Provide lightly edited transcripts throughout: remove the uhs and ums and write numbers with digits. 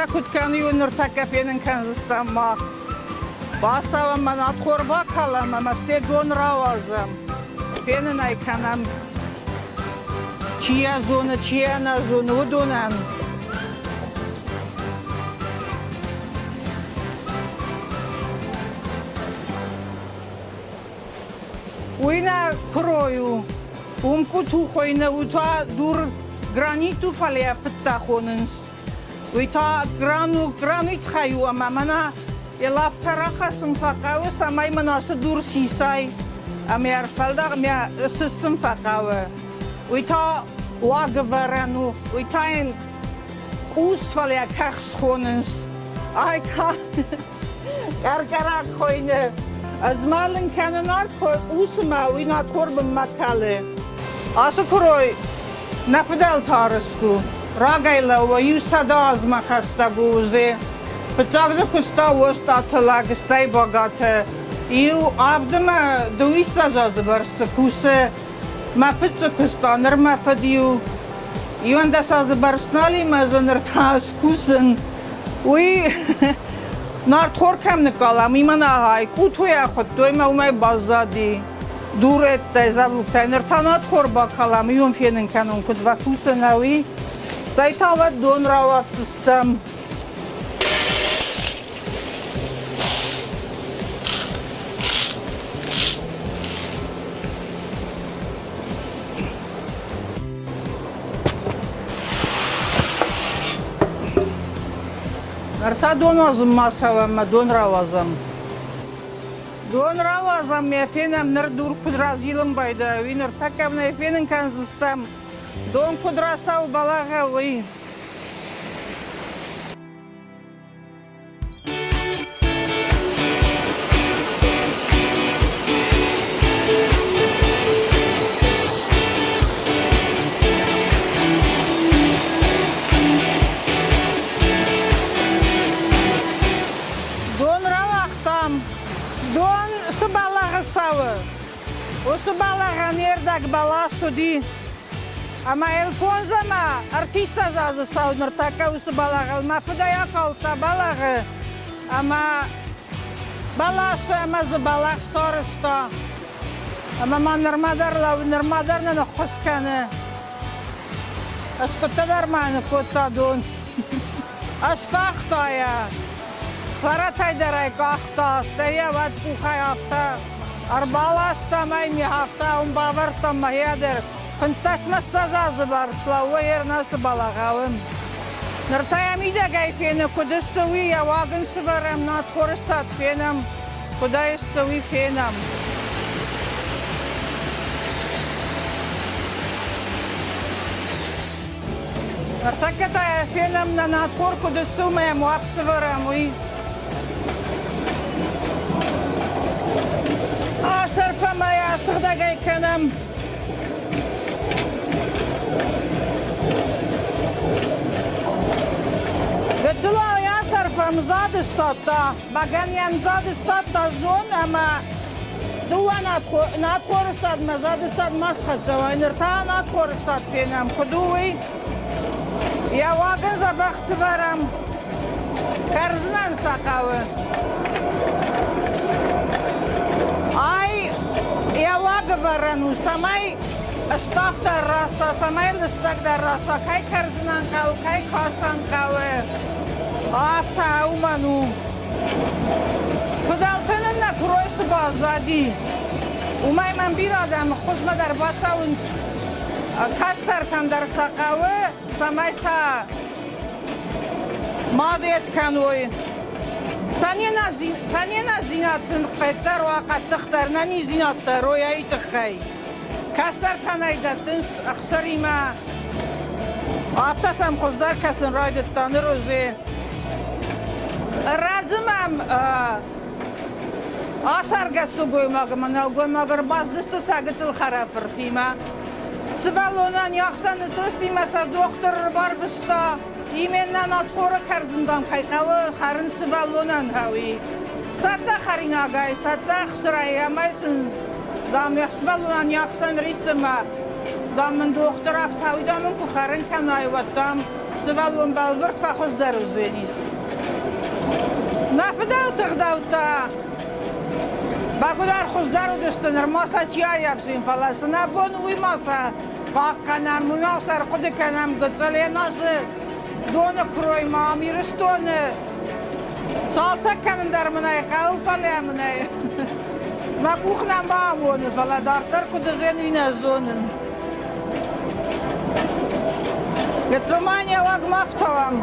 Кусгӕ куыд кӕны, уый ныртӕккӕ фенын кӕндзыстӕм мах. Бацӕуӕм ма надхор бакалӕм ӕмӕ стӕй дон рауадзӕм. Фенын ӕй кӕнӕм. Чи йӕ зоны, чи йӕ нӕ зоны, уыдонӕн. Уый нӕ куырой у. Уым къуту хуыйны, уый та дур гранит у, фӕлӕ йӕ фыдтӕ хонынц. Уый та грану, гранит хай у ӕмӕ мӕнӕ йӕ лафтӕ рахӕссын фӕхъӕуы, цӕмӕй мын ацы дур сисай ӕмӕ йӕ ӕрфӕлдах ӕмӕ йӕ сыссын фӕхъӕуы. Уый та уагӕвӕрӕн у, уый та йын къус, фӕлӕ йӕ кӕхц хонынц. Ай та Къӕркъӕраг хуыйны. Ӕзмӕлын кӕны нартхор къусы мӕ уый нартхор бынмӕ кӕлы. Ацы куырой нӕ фыдӕлты арӕзт у. Рагӕй лӕууы, 100 азмӕ хӕстӕг у узе. Фыццаг дзы куыста Остъаты лӕг, стӕй Багаты. Иу авдымӕ дыууиссӕдз азы бӕрц дзы кусы. Мӕ фыд дзы куыста, ныр мӕ фыд иу 11 азы бӕрц нал и мӕ дзы ныр та скусын. Уый нартхор кӕм ныккалӕм, уый мӕн агъай, къутуйӕ хуыдтой мӕ уымӕй баззади. Дурӕттӕй, дзӕбугтӕй. Ныр та нартхор бакалӕм, уый уын фенын кӕнон, куыд вӕкусы нӕ уый. Стӕй та уӕд дон рауадздзыстӕм. Ныр та дон уадзынмӕ цӕуӕм ӕмӕ дон рауадзӕм. Дон рауадзӕм ӕмӕ фенӕм, ныр дур куыд разилын байдайы, уый ныртӕккӕ нӕ фенын кӕндзыстӕм. Дон куыд рацӕуы бӕлӕгъӕй, уый. Дон рауагътам. Дон цы бӕлӕгъы цӕуы, уыцы бӕлӕгъӕн йе рдӕг бӕлас уыди. Ӕмӕ йыл фондз ӕмӕ ӕртиссӕдз азы цӕуы ныртӕккӕ уыцы бӕлӕгъыл. Мӕ фыд ӕй акалдта бӕлӕгъы ӕмӕ бӕласы ӕмӕ дзы бӕлӕгъ сарӕзта. Ӕмӕ ма нырма дӕр лӕууы, нырма дӕр нын ӕххуыс кӕны. Ӕскъуыдтӕ дӕр ма ныккодта дон. Ӕскъахта йӕ. Фӕрӕтӕй дӕр ӕй къахта, стӕй йӕ уӕд къухӕй афтӕ ӕрбаластам ӕй, ме афтӕ уым бавӕрдтам мӕхи дӕр. 15 ссӕдз азы бӕрц лӕууы Ернасы бӕлӕгъӕуы. Ныр та йӕ мидӕгӕй фены, куыд сты, уый, йӕ уаг ын сывӕрӕм, надхоры ссад фенӕм, куыдӕй сты, уый фенӕм. Ныртӕккӕ та фенӕм, нӕ надхор куыд сты, уымӕ йӕм уаг сывӕрӕм, уый. Асӕрфӕм ӕй, асыгъдӕг ӕй кӕнӕм. Гыццыл асӕрфӕм зады ссадта, бӕгӕныйӕн зады ссадта зон ӕмӕ дыууӕ надхоры ссадмӕ зады ссад ма схӕццӕ уай. Ныр та надхоры ссад фенӕм, куыд у, уый. Йӕ уаг ын дзӕбӕх сывӕрӕм. Кӕрдзынӕн сӕ хъӕуы. Ай йӕ уагӕвӕрӕн у, цӕмӕй ставддӕр раса, цӕмӕй лыстӕгдӕр раса, кӕй кӕрдзынӕн хъӕуы, кӕй касӕн хъӕуы. Афтӕ уымӕн у. Фыдӕлтӕ нын нӕ куырой цы баззади, уымӕй мӕм бирӕ адӕмы хуызмӕ дӕр бацӕуынц. Кӕстӕртӕн дӕр сӕ хъӕуы, цӕмӕй сӕ мадет кӕной. Сӕ не нӕниздзинад сын хъӕддӕр уа, хъӕддыхдӕр нӕниздзинад дӕр уой ай тыххӕй. Кӕстӕртӕн ӕй дӕттынц ӕхсӕримӕ. Афтӕ сӕм хуыздӕр кӕсын райдыдта ныр уже. Ӕрӕджы мӕм ацӕргӕ сылгоймаг ӕмӕ нӕлгоймаг ӕрбацыдысты сӕ гыццыл хӕрӕфыртимӕ. Сывӕллонӕн йӕ ахсӕны цӕстимӕ сӕ дохтыр ӕрбарвыста, именно надхоры кӕрдзын, дам, кӕй хъӕуы хӕрын сывӕллонӕн хъӕуы. Цӕттӕ хӕринагӕй, цӕттӕ ӕхсырӕй ӕмӕ сын, дам, йӕ сывӕллонӕн йӕ ахсӕн риссы мӕ, дам, мын дохтыр афтӕ, уый, дам, ын куы хӕрын кӕнай, уӕд, дам, Сывӕллон бӕлвырд фӕхуыздӕр уыдзӕнис. Нӕ фыдӕлты ӕгъдӕуттӕ бӕгуыдӕр хуыздӕр уыдысты, нырма сӕ чи аййафзин, фӕлӕ цы нӕ бон, уый ма сӕ хъахъхъӕнӕм, уый ма сӕ ӕрхъуыды кӕнӕм гыццыл ӕнӕзы доны куыроймӕ ам Ирыстоны цалцӕг кӕнын дӕр мын ӕй хъӕуы, фӕлӕ мын ӕй мӕ къух нӕма амоны, фӕлӕ дарддӕр куыд уыдзӕн, уый нӕ зонын. Гыццыл ма нӕуӕг ма фтауӕм.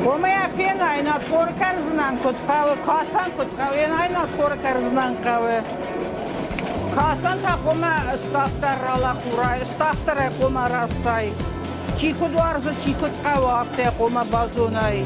Уомӕй фенай, надхор кӕрдзынӕн куыд хъӕуы, кӕсӕн куыд хъӕуы, енай надхор кӕрдзынӕн хъӕуы. Кӕсӕн та хъуамӕ ставддӕр ралӕхурай, ставддӕрӕй хъуамӕ растай. Чи куыд уарзы, чи куыд хъӕуы, афтӕ хъуамӕ базонай.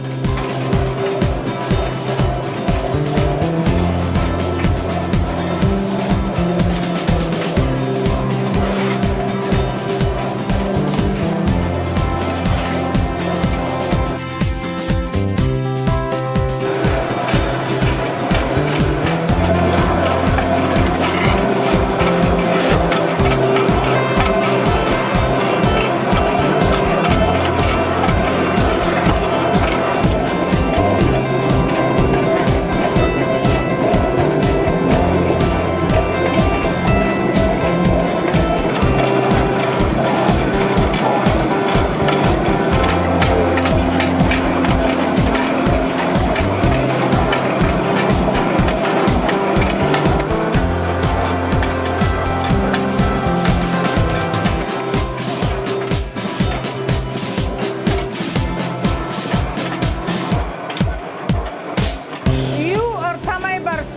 Иу ӕртӕмӕй бӕрц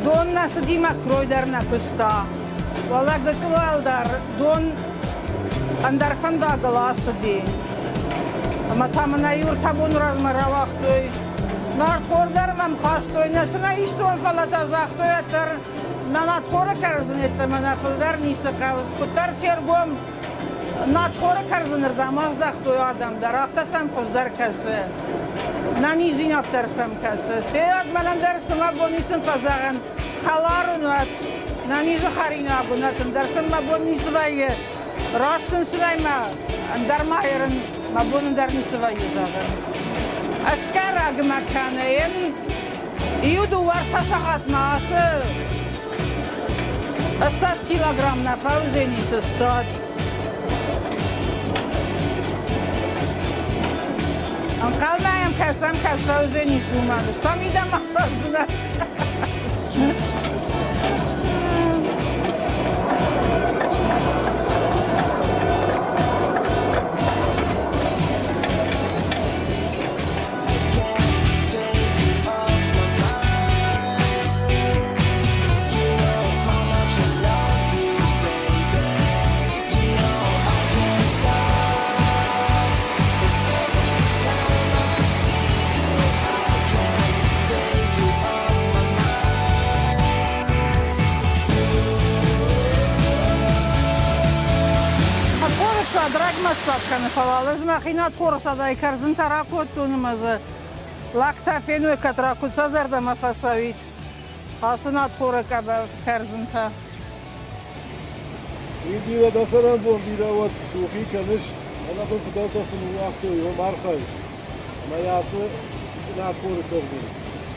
дон нӕ цыди мӕ крой дӕр нӕ куыста. Уӕлӕ гыццыл ӕлдар дон ӕндӕр фӕндагыл ацыди. Ӕмӕ та мын ӕй ӕртӕ боны размӕ рауагътой. Нартхор дӕр мӕм хастой, нӕ сын ӕй истон, фӕлӕ та загътой, ӕддӕр нӕ нартхоры кӕрдзын йеддӕмӕ нӕ фылдӕр ницы хъӕуы. Куыддӕр се ргом нартхоры кӕрдзынырдӕм аздӕхтой адӕм дӕр, афтӕ сӕм хуыздӕр кӕсы. Нӕниздзинад дӕр сӕм кӕсы. Стӕй уӕд мӕнӕн дӕр цыма бон исын фӕзӕгъӕн, хӕлар ын уӕд, нӕнизы хӕринаг уын ӕндӕр сын мӕ бон ницы вӕййы. Раст сын сынӕй мӕ ӕндӕр ма ерын, мӕ бон ӕндӕр ницы вӕййы зӕгъын. Ӕсгарӕг мӕ кӕны, ен иу дыууӕ-ӕртӕ сахатмӕ ацы 80 килограмм нӕ фӕуыдзӕни сыстад. Ӕнхъӕлмӕ йӕм кӕсӕм, кӕд фӕуыдзӕнис уымӕн. Стӕм мидӕмӕ цӕудзынӕ. Хорысад рагмӕ сад кӕны, фӕлӕ ӕз мӕхи над хорысадӕй кӕрдзынтӕ ракодтон ӕмӕ дзы лӕгтӕ феной, кӕд куыд сӕ зӕрдӕмӕ фӕцӕуид ацы надхоры кӕрдзынтӕ. Уый бирӕ дӕ цӕрӕнбон бирӕ уӕд тухи кӕныс, ӕнӕбын фыдӕлтӕ цы ныууагътой, уым архайыс. Ӕмӕ йӕ ацы надхоры кӕрдзын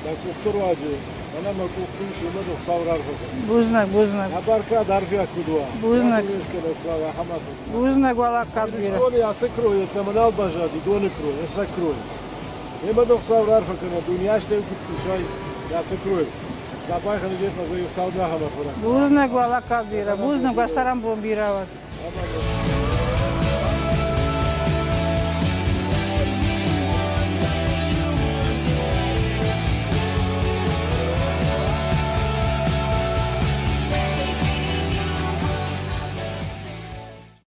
дӕ къухты руаджы мӕнӕ мӕ къухты ис, уымӕн Хуыцау рарфӕ кӕнӕд. Бузныг, бузныг. Нӕ бӕркад арфиаг куыд уа. Бузныг. Дунескӕнӕг Хуыцау ахӕм арфӕ куыд Бузныг, уӕллаг бирӕ. Ирыстоны ацы крой йеддӕмӕ нал баззади, доны крой, ӕцӕг крой. Мемӕ дын Хуыцау рарфӕ кӕнӕд, дунейы астӕу куыд кусай, ацы крой. Бузныг, уӕллаг бирӕ, бузныг, уӕ цӕрӕнбон бирӕ уӕд.